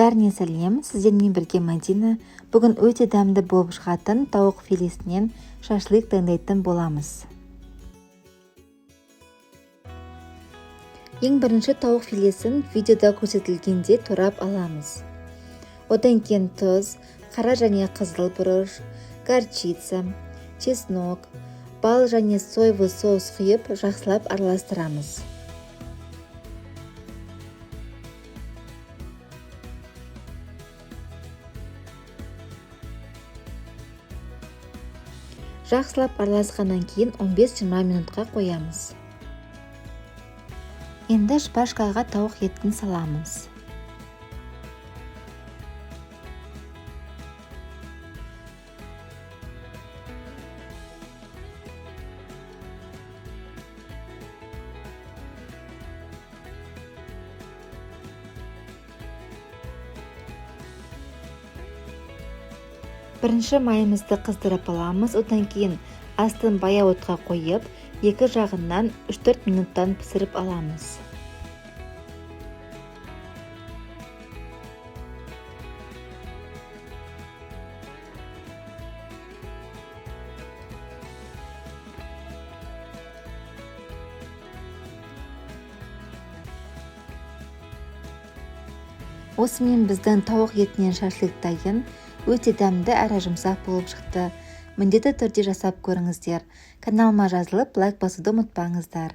Бәріне сәлем, сіздермен бірге Мадина. Бүгін өте дәмді болып шығатын тауық филесінен шашлык дайындайтын боламыз. Ең бірінші тауық филесін видеода көрсетілгендей турап аламыз. Одан кейін тұз, қара және қызыл бұрыш, горчица, чеснок, бал және соевый соус құйып, жақсылап араластырамыз. Жақсылап араласқаннан кейін 15-20 минутқа қоямыз. Енді шпажкаға тауық етін саламыз. Бірінші майымызды қыздырып аламыз, одан кейін астын баяу отқа қойып, екі жағынан 3-4 минуттан пісіріп аламыз. Осымен біздің тауық етінен шашлык дайын. Өте дәмді әрі жұмсақ болып шықты. Міндетті түрде жасап көріңіздер. Каналыма жазылып, лайк басуды ұмытпаңыздар.